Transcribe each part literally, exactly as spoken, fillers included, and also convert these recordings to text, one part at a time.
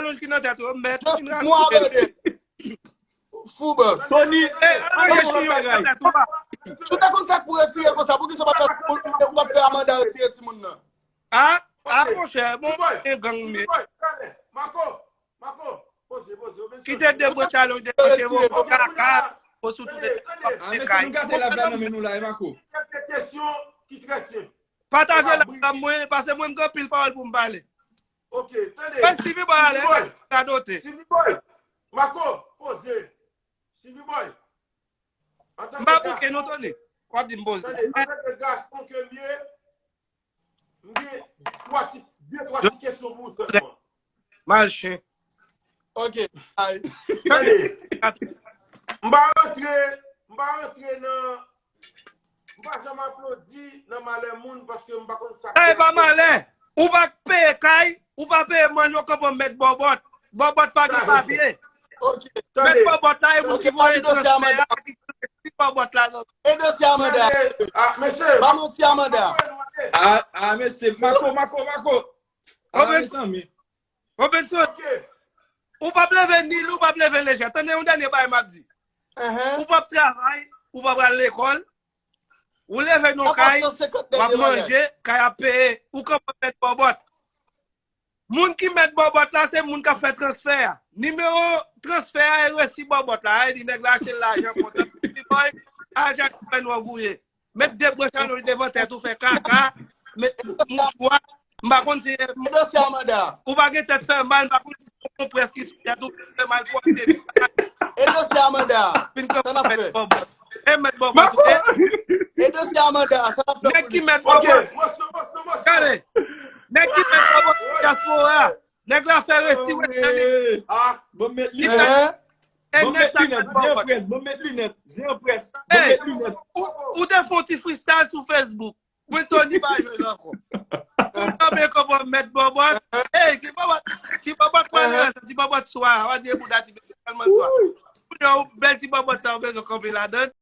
chalonj ki nan tèt ou, m mèt fin rakonte. Fou bòs. Tony, Ey, an nan gen chirurg nan tèt ou a. Si w te konn sa k pou retire konsa, poukisa w pa t ou p ap fè Amanda retire timoun nan? A, a monchè, bon, e gang ou ye. Marco, Marco, poze, poze. Kite de bwè chalon, de bwè cheve, kaka, osou tout. A mesye, nou gate live la nan men nou la, e Marco. Kèlke kesyon ki trè senp. Pataje live la mwen, paske mwen m gen anpil pawòl pou m pale. Ok, tande. Mwen Stevie Boy ale, radote. Stevie Boy, Marco, poze. Stevie Boy. M pa bouke non Tony. W ap di m poze. Tande, antanke gason ke m ye, m gen twa ti, de twa ti kesyon pou ou sèlman. Mal chen. Ok. Tande. M pa rantre, m pa rantre nan M pa janm aplodi nan malè moun paske m pa konn sa k fè. Sa e pa malè. Ou pa peye kay, ou pa peye manje, w konprann mèt bòbòt. Bòbòt pa gen papye. Mèt bòbòt la e moun ki voye transfè a ki voye bòbòt la nan. E dosye Amanda. Ba manti Amanda. A mesye, Mako, Mako, Mako. A mezanmi. Robinson, ou p ap leve ni lou, ou p ap leve lejè. Tande yon dènye bagay m ap di. Ou p ap travay, ou p ap al lekòl. Ou leve nan kay, w ap manje, kay ap peye. Ou konprann mèt bòbòt. Moun ki mèt bòbòt la, se moun k ap fè transfè a. Nimewo transfè a e resi bòbòt la. A e di nèg la achte l lajan kontan. Li bay ajan ki fè nou angouye. Met de branch alonj devan tèt ou, fè kaka, met mouchwa. M pa konn si e dosye Amanda. Ou pa gen tèt fè mal, m pa konn si se yon konprès ki sou tèt ou, fè mal pou ap te. E dosye Amanda. Fin kanpe mèt bòbòt. E mèt bòbòt. E dosye Amanda, sa n ap fè pou li. Nèg ki mèt bòbòt. Gade. Nèg ki mèt bòbòt dyaspora. Nèg la fè resi wè tèl. Ah, bon met linèt. Bon met linèt, zen près, bon met linèt, zen près. Bon met linèt. Ou te fè yon ti freestyle sou Facebook. Mwen Tony pa jwe l ankò. Ou kanpe kòman mèt bòbòt. Ey, ki bòbòt, ki bòbòt pale la, ti bòbòt swa, w a di e bouda ti bebe tèlman swa. Ou di yon bèl ti bòbòt sa, ou bezwen kanpe ladann.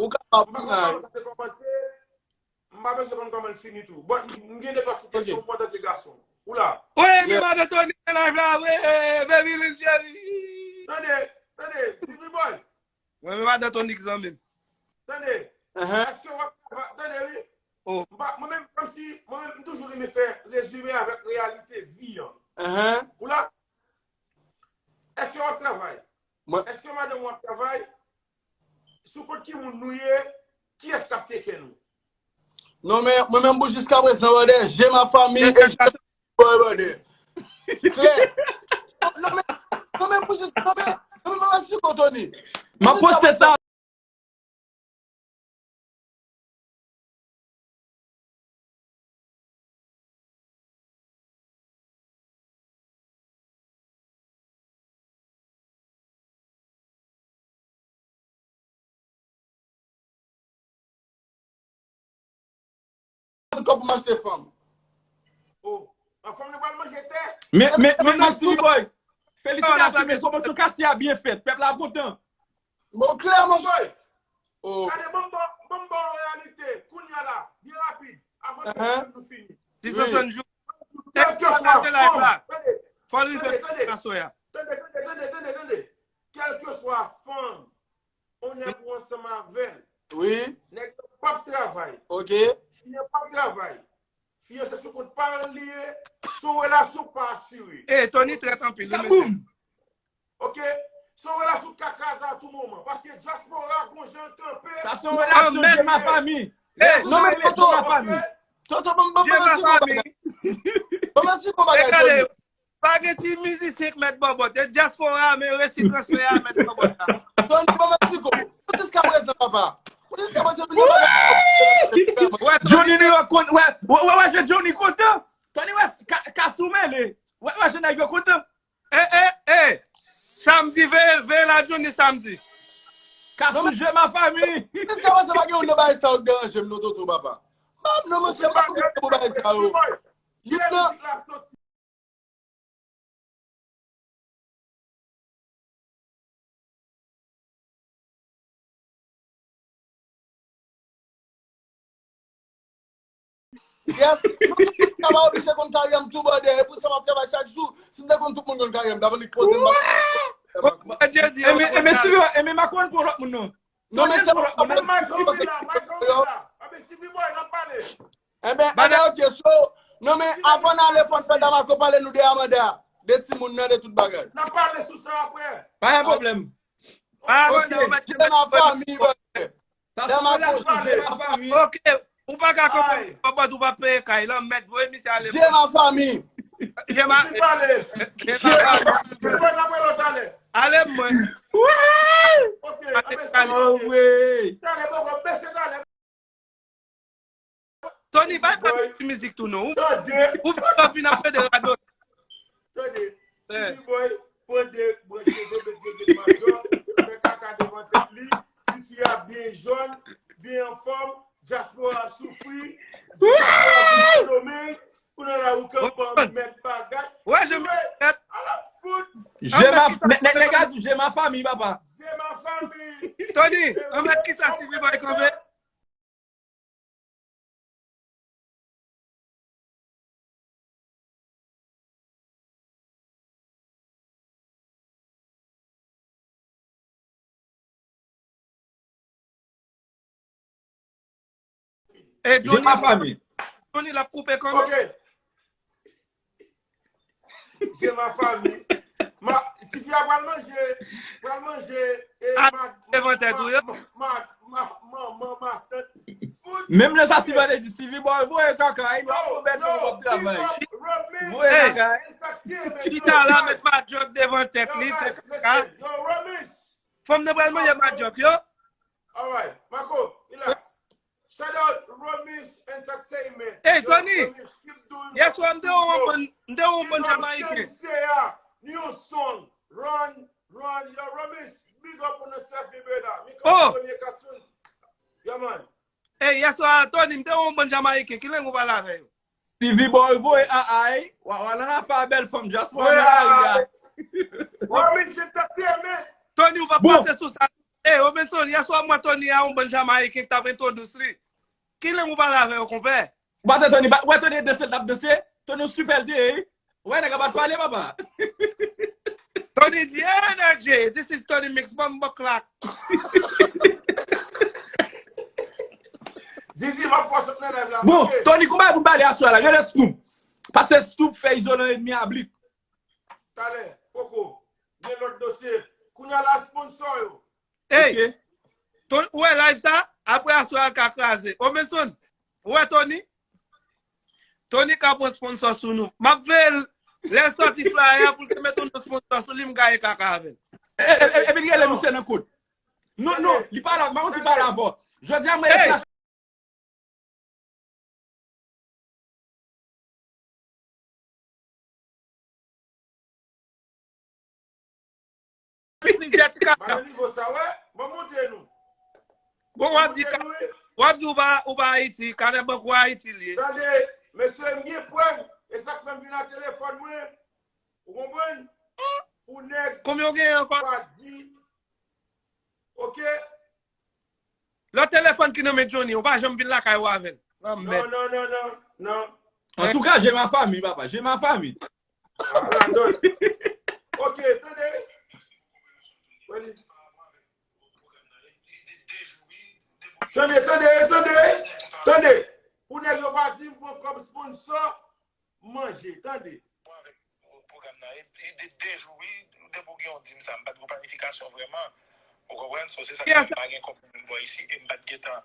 Ou kapab. M pa bezwen konn kòman l fini tou. Bon, m gen de twa ti kesyon pou antanke gason. Ou la? Wi, mi madan Tony nan live la, wi, baby Lil Jerry. Tande, tande, Stevie Boy. Mwen menm madan Tony k zanmi m. Tande, èske w ap travay? Tande, wi. M pa, mwen menm, kòmsi, mwen menm, m toujou renmen fè rezime avèk reyalite vi an. Ou la? Èske w ap travay? Èske madanm ou ap travay? Sou kont ki moun nou ye? Kiyès k ap teken nou? Non, men mwen menm pou jiskaprezan, brother, je ma famille e je boy, brother. Klè. Non, men, non, men pou jis, non, men, non, men mwen esplike w, Tony. M ap poste sa. Kòb pou m achte fanm. Oh, an fanm nan pral manje tè. Men, men, men, men, Stevie Boy. Felisitasyon, men pwomosyon Kassi a byen fèt. Pèp la kontan. Bon, klèman. Boy. Oh. Gade, ban m ba, ban m ba w reyalite. Kounye a la, byen rapid, avan ke nou fini. Ti swasann jou. Kèlkeswa fanm. Tande, tande, tande, tande, tande, tande, tande. Kèlkeswa fanm, on nèg ou ansanm avè l. Wi. Nèg yo p ap travay. Ok. Fi an p ap travay. Fi an se sou kont paran l li ye. Se yon relasyon k pa asire. E, Tony trèt anpil, wi, mesye. Kaboum! Ok? Se yon relasyon k ka kraze a tou moman. Paske dyaspora gon jan l kanpe. Sa se yon relasyon de ma fami. Non, men Toto, Toto, ban m, ban m, ban m esplike w bagay. Ban m esplike w bagay, Tony. Pa gen ti mizisyen k mèt bòbòt. E dyaspora a, men resi transfè a mèt bòbòt la. Tony, ban m esplike w. Pou jiskaprezan, papa. Pou jiskaprezan, vin nan bagay. Johnny New York konn, wè, wè, wè, wè, Johnny kontan. Tony, wè, ka, ka sou mele. Wè, wè, jan nèg yo kontan. E, e, e! Samdi, veye, veye la Johnny samdi. Ka sou je ma fami. Jiskaprezan pa gen youn nan bagay sa yo k deranje m non, tonton papa. M pa non, monchè, m pa konprann pou bagay sa yo. Youn nan Yes, nou tout moun ta pa oblije konn karyè m tou, brother. E pou sa m ap travay chak jou. Si m te konn tout moun konn karyè m, ta pral poze m. Enben, enben, si, enben, Macron pou lòt moun non. Non, men se Macron la, Macron la. Enben, enben, ok, so, non, men avan n ale, fò n fè Damarco pale nou de Amanda, de timoun nan, de tout bagay. N ap pale sou sa apre. Pa gen pwoblèm. Ah, ok, je ma famille, brother. Sa se relasyon, je ma famille. Ok, ou pa ka konprann, papa, ou pa peye kay, lanmèd, voye misye ale. Je ma famille. Je ma, je ma famille. Ale mwen. Ok, ale, ale. Tony, bay pa ti mizik tou non. Ou, ou vin ap vin ap plede radot. Tande, Titi Boy pran de branch cheve, met gen de majò, fè kaka devan tèt li, tifi a byen jòn, byen anfòm, dyaspora ap soufri, dyaspora ap vin fenomen, kounye a la ou kanpe an mèt bagay. Wè, je ma, ala fout. Je ma, nèg la di je ma famille, papa. Je ma famille. Tony, an mèt kisa Stevie Boy kanpe? E Johnny, ma fami. Johnny l ap koupe kanmenm. Ok. Je ma famille. Ma, tifi a pral manje, pral manje, e, ma, devan tèt ou yo. Ma, ma, ma, ma, ma, matant. Menm lè sa, si pa te di Stevie Boy voye kaka, li ap fè bèl fòm ap travay. Voye kaka. Chita la, met madjòk devan tèt li, fè kaka. Fanm nan pral manje madjòk yo. Alright, Marco, relax. Shout out Romis Entertainment. Hey, Tony. Yè swa m te wè yon bann, m te wè yon bann Jamayiken. Sensei a, new song. Run, run. Yo, Romis, big up on yourself, mi brother. Mi konn premye kasoun. Yeah, man. Hey, yè swa, Tony, m te wè yon bann Jamayiken. Ki lang ou pale avè yo? Stevie Boy voye a ay. Wa, wa, nan afè a bèl fanm, just wanna high guy. Romis Entertainment. Tony, ou pa pase sou sa. Ey, Robinson, yè swa m wè Tony a yon bann Jamayiken k t ap entwodis li. Ki lang ou pale avè yo, konpè? Ou pa tande Tony, ou wè Tony danse, l t ap danse? Tony yon sipè l te ye, wi. Ou wè nèg la pa t pale, papa. Tony di, energy, this is Tony Mix, bòmbòklak. Zizi, m ap fò sot nan live la. Bon, Tony, kou bagay pou n pale aswè la, rele Scoop. Pase Scoop fè izolan ènmi a blik. Talè, poko. Gen lòt dosye. Kounye a la, sponsor yo. Ey! Ou wè live sa? Apre aswè a ka kraze. Omenson, ou wè Tony? Tony ka pran sponsor sou nou. M ap veye l, lè l sòti flyer a pou l te mete yon sponsor sou li, m gaye kaka avè l. Epi l rele misye nan kont. Non, non, li pa la, m pa konn si li pa la avè w. Jodi a, mwen, Plizyè ti kaka. Bon, w ap di, w ap di ou pa, ou pa Ayiti, kaka bank ou Ayiti li ye. Tande, mesye, m gen prèv, e sa k fè m vin a telefòn mwen. Ou konprann? Pou nèg konbyen w genyen ankò? Pa di. Ok. Lòt telefòn ki nan men Johnny, ou pa janm vin lakay ou avè l. Lanmèd. Non, non, non, non, non. Antouka, je ma famille, papa. Je ma famille. Ah, radòt. Ok, tande. Tande, tande, tande. Tande. Pou nèg yo pa di m pran kòb sponsor, manje, tande. Pwogram nan, e, e de, de jou, wi, depi w gen yon dim sa, m pa t gen planifikasyon vrèman. Ou konprann? So, se sa k fè m pa gen kòb pou m bò isi, e m pa t gentan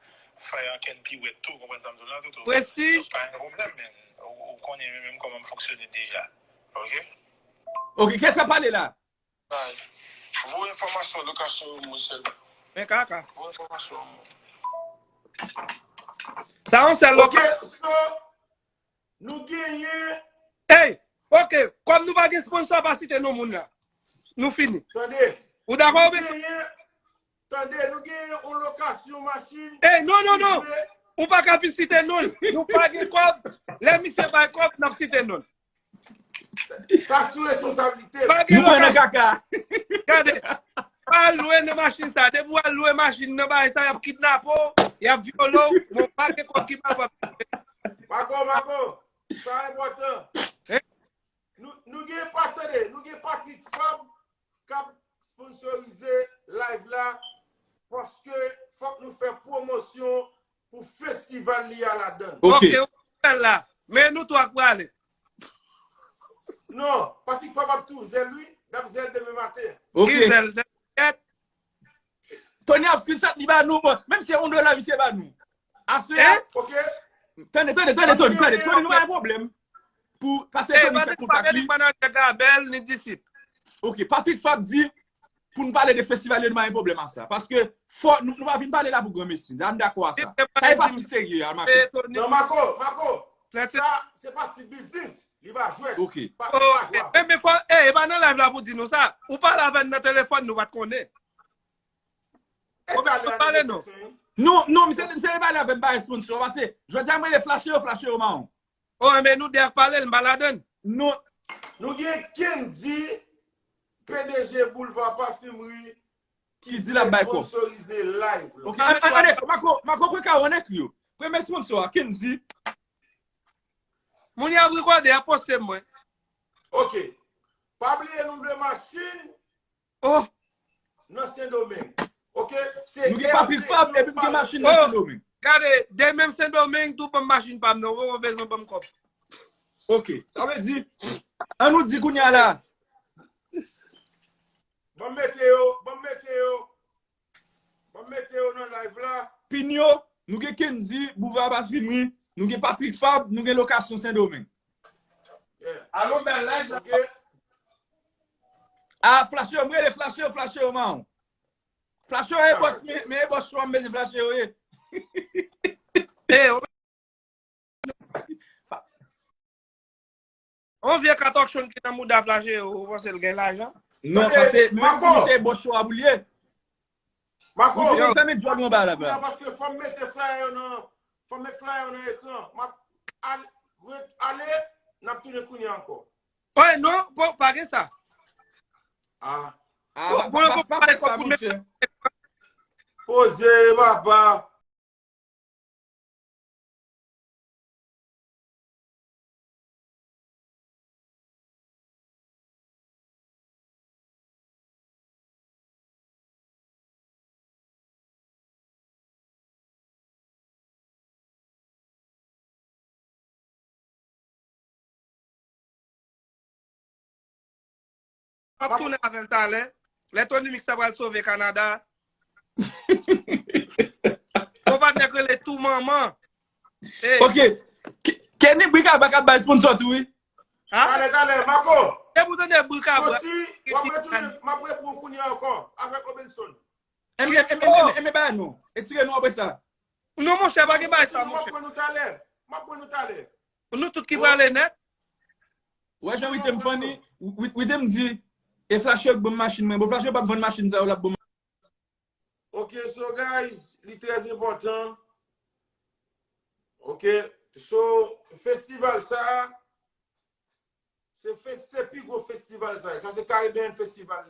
fè ankenn piwèt tou, ou konprann sa m di w la, Toto? Prestige. Donk, pa gen pwoblèm, men ou, ou konnen mwen menm kòman m fonksyone deja. Ok? Ok, kiyès k ap pale la? Voye enfòmasyon lokasyon yo mwen sèlman. Men kaka. Voye enfòmasyon yo mwen. Sa yon sèl lokasyon. Ok, so, nou genyen. Ey, ok, kòm nou pa gen sponsor, pa site non moun la. Nou fini. Tande. Ou dakò, nou genyen. Tande, nou gen yon lokasyon machin. Ey, non, non, non. Ou pa ka vin site non l. Nou pa gen kòb. Lè misye bay kòb, n ap site non l. Sa sou responsablite l. Pa gen lokasyon. Gade, pa al lwe nan machin sa. Depi w al lwe machin nan, bagay sa, y ap kidnape w, y ap vyole w. Bon, pa gen kòb ki pa w ap. Mago, Mago, sa enpòtan. Nou, nou gen pa, tande, nou gen Patrick Fabre k ap sponsorize live la, paske fòk nou fè pwomosyon pou festival li a ladan l. Ok. Ok, ou fè l la. Men nou twa k prale. Non, Patrick Fabre ap tou zèl wi, n ap zèl demen maten. Ok. Ki zèl? Zèl kèt? Tony ap screenshot li ba nou, bon, menm si se yon dola misye ba nou. Aswè a. Ok. Tande, tande, tande, Tony, tande, Tony, nou pa gen pwoblèm pou pase Tony fè kontak li. Patrick Fabre, ni manager Gabel, ni disip. Ok, Patrick Fabre di pou n pale de festival yo, nou pa gen pwoblèm a sa. Paske fò nou, nou pa vin pale la pou granmesi. La, m dakò a sa. Sa e pati serye a, Marco. Non, Marco, Marco, sa se pati biznis. Li pa jwèt. Ok. Pa, pa jwèt. Men, men fò, e, e pa nan live la pou di nou sa. Ou pale avè n nan telefòn, nou pa t konnen. Ou pa t pale non. Non, non, misye, misye te pale avè m pa sponsor. Paske jodi a mwen le flache yo, flache yo mawon. Oh, men nou de ap pale, m pa ladann. Non. Nou gen Kendy, P D G Boulevard Parfumerie, ki di l ap bay kòb. Sponsorize live la. Ok, an, an, an, Marco, Marco, pran ka w an ekri yo. Premye sponsor a, Kendy. Moun y ap rekòde, y ap poste mwen. Ok. Pa bliye nou vle machin. Oh. Nan Sendomeng. Ok? Se nou gen Patrick Fabre, epi nou gen machin nan Sendomeng. Gade, de menm Sendomeng, tou ban m machin pa m nan. Ou pa bezwen ban m kòb. Ok. Sa vle di, an nou di kounye a la. Ban m mete yo, ban m mete yo. Ban m mete yo nan live la. Pinyo, nou gen Kendy, Boulevard Parfumerie, nou gen Patrick Fabre, nou gen lokasyon Sendomeng. Yeah. Alo, bèl live sa. Ok. Ah, flache yo, m rele flache yo, flache yo, man. Flache yo, e bòs, men, men e bòs cho a m bezwen flache yo, ye. Eh, yon vye katòchonn ki nan mouda flache yo, ou panse l gen lajan? Non, paske menm si se bòs cho a pou l ye. Marco, ou di konn fèmen djòl yo anba la, la. Paske fò m mete flyer yo nan, fò m met flyer yo nan ekran. M ap al-, ret-, ale, n ap tounen kounye a ankò. Oy, non, pa, pa gen sa. Ah. Ah, bon, pa, pa, pa fè sa, monchè. Poze, papa. M ap tounen avè l talè. Lè Tony Mix ta pral sove Kanada. Yon patnè k rele Tou Manman. Hey. Ok. Ke-, Kenny Brikabrak ap bay sponsor tou, wi. Ha? Talè, talè, Marco. E pou tande Brikabrak. Soti, w ap retounen, m ap repran w kounye a ankò, avèk Robinson. Enben, enben, enben, enben, ba nou. Etire nou apre sa. Non, monchè, pa gen bagay sa, monchè. M ap pran nou talè. M ap pran nou talè. Nou tout ki prale nèt. Wè, jan Wite m funny, Wi-, Wite m di, e flache yo k ban m machin mwen. Bon, flache yo p ap vann machin sa yo, l ap ban m. Ok, so guys, li trè enpòtan. Ok, so, festival sa, se fes-, se pi gwo festival sa. Sa se Caribbean Festival li.